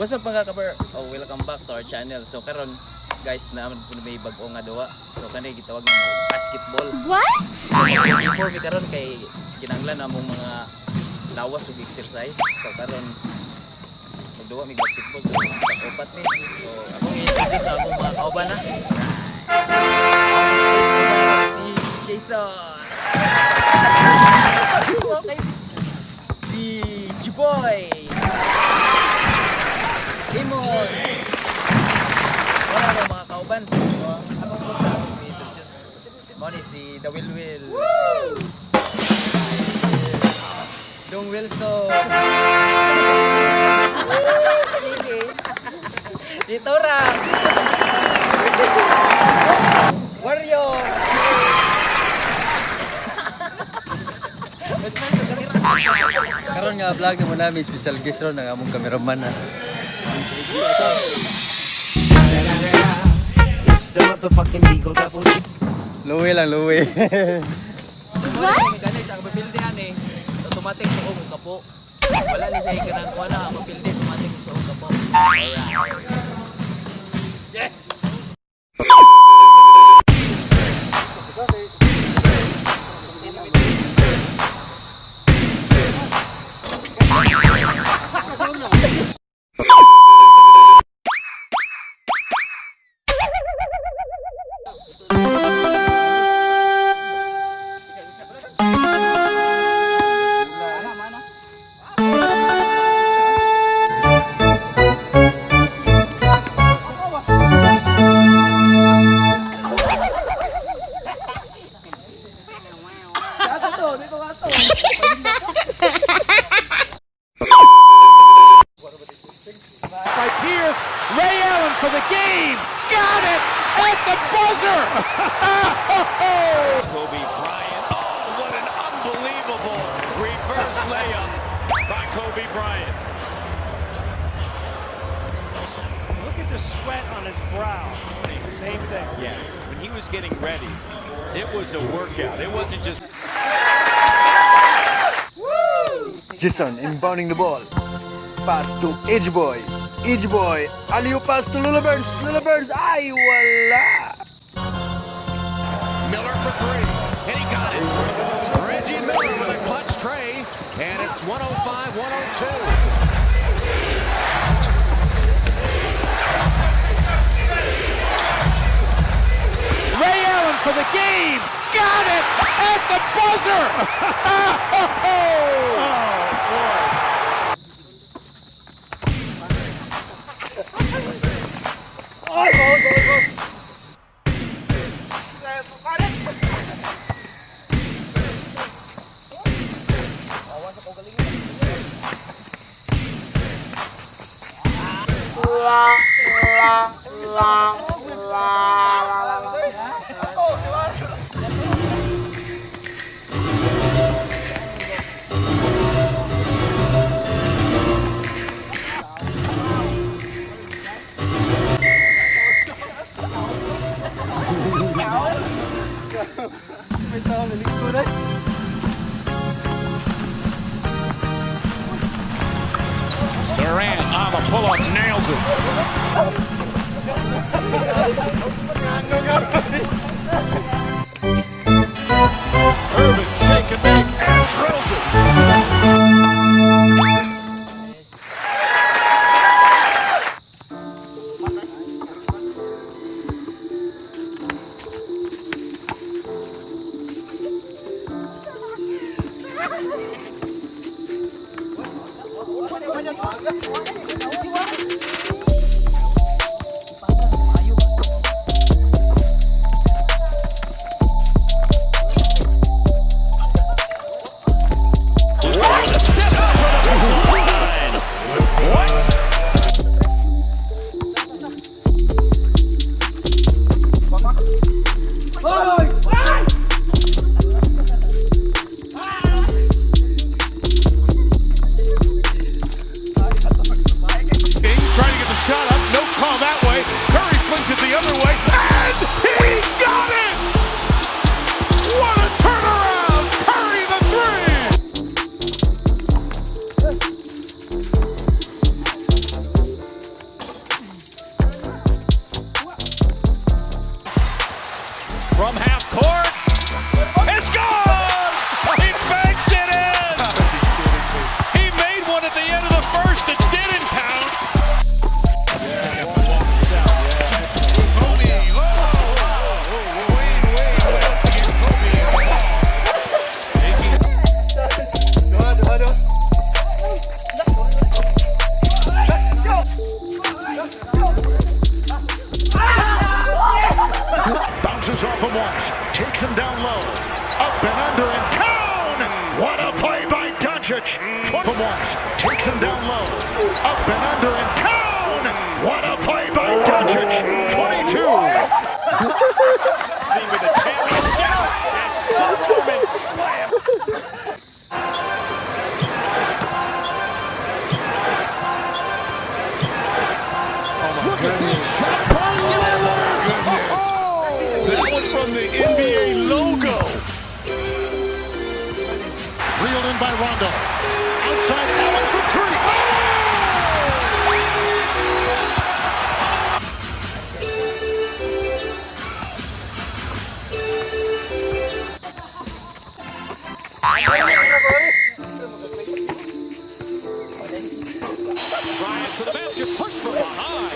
What's up, mga kabar? Oh, welcome back to our channel. So karon, guys, naa man pud may bag-o nga duwa. So kani gitawag namo basketball. What? So before mi karon kay kinahanglan among mga lawas ug exercise. So karon magduwa mi basketball. So upat mi. So akong i-introduce sa akong mga kauban na. Ang first kauban nako si Jason. Okay. Si Jiboy. Imon. Wala ko mga kauban. So, ang akong punta akong i-introduce. Mao ni si The Will Will. Dong Wilson. Dito ra. Warrior. Mas man sa kamera. Karon nga vlog namo namin, special guest ron ang among cameraman na. It's the motherfucking Eagle Double G. Luwi lang, luwi. What? Mechanics, ang papildi ani, automatic sa og kapo. Wala ni siya kanang kuha na, ang papildi automatic sa og kapo. Alright. Yeah. By Pierce. Ray Allen for the game. Got it at the buzzer. Kobe Bryant. Oh, what an unbelievable reverse layup by Kobe Bryant. Look at the sweat on his brow. Same thing. Yeah, when he was getting ready, it was a workout. It wasn't just Jason inbounding the ball. Pass to Edge Boy. Edge Boy. Aliw pass to Lula Birds. Lula Birds. Ay, wala. Miller for three, and he got it. Reggie Miller with a clutch tray, and it's 105-102. Ray Allen for the game. Got it at the buzzer. Oh, boy. May tao na lingkod ay. Durant on the pull-up, nails it. Irving, shake and bake, and drills it. Off him once. Takes him down low. Up and under and down. What a play by Doncic. From once. Takes him down low. Up and under and down. What a play by Doncic. 22. Team with a championship. As Roman slam. Look at this shot by Lillard. Goodness. That was from the NBA logo. Reeled in by Rondo. Outside Allen for three. Oh! Bryant to the basket, push from behind.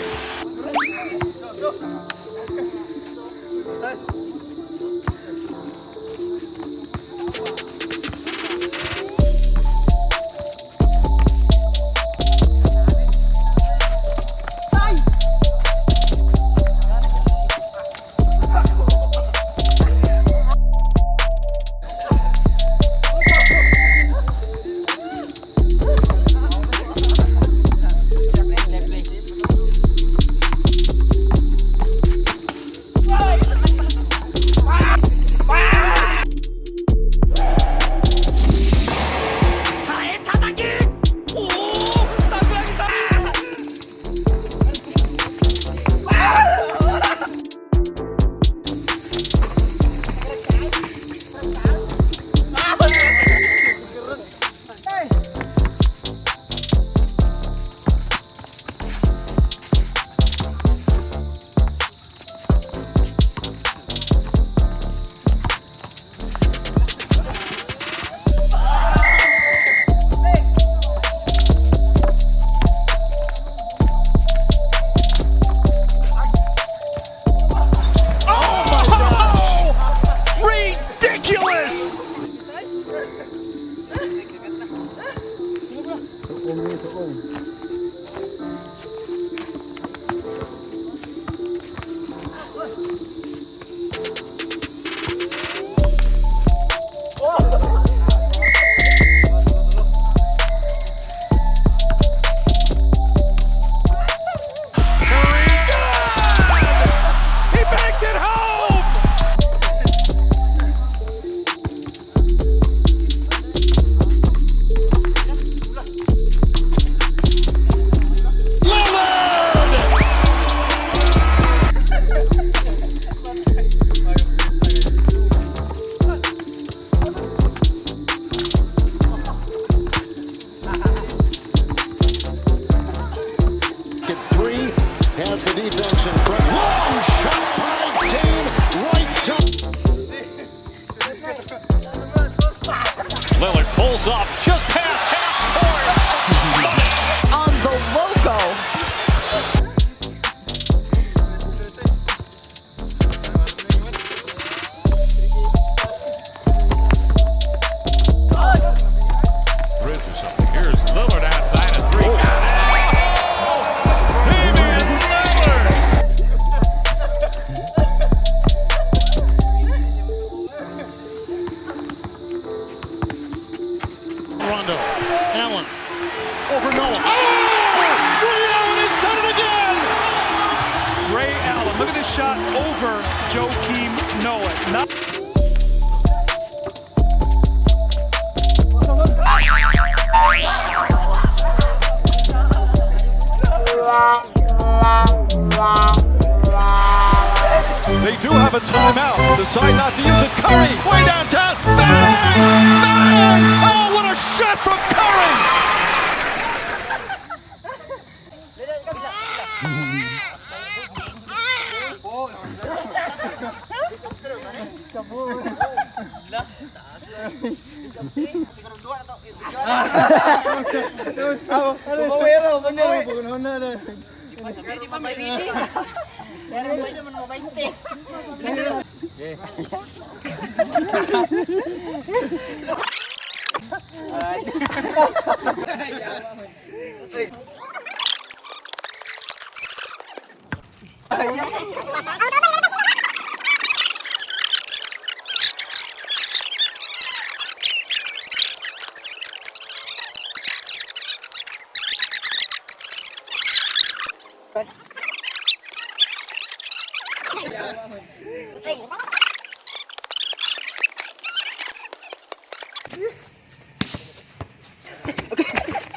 Ridiculous! Suong ni suong. He banked it home! Lillard! At three, has the defense in front. Long shot by Dame right to Lillard pulls up just past half court. On the logo. Richardson. Here's Lillard outside of three. Got it. Damian Lillard. Rondo, Allen, over Noah. Oh! Ray Allen has done it again! Ray Allen, look at this shot over Joakim Noah. Not They do have a timeout. Decide not to use it. Curry, way downtown. Bang! Bang! Oh, what a shot from Curry!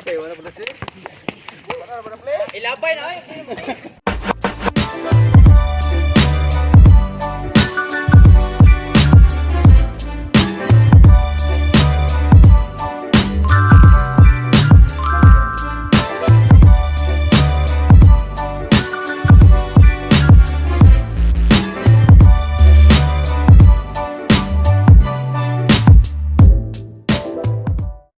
Okay, wala pala siya. Ilabay na ay.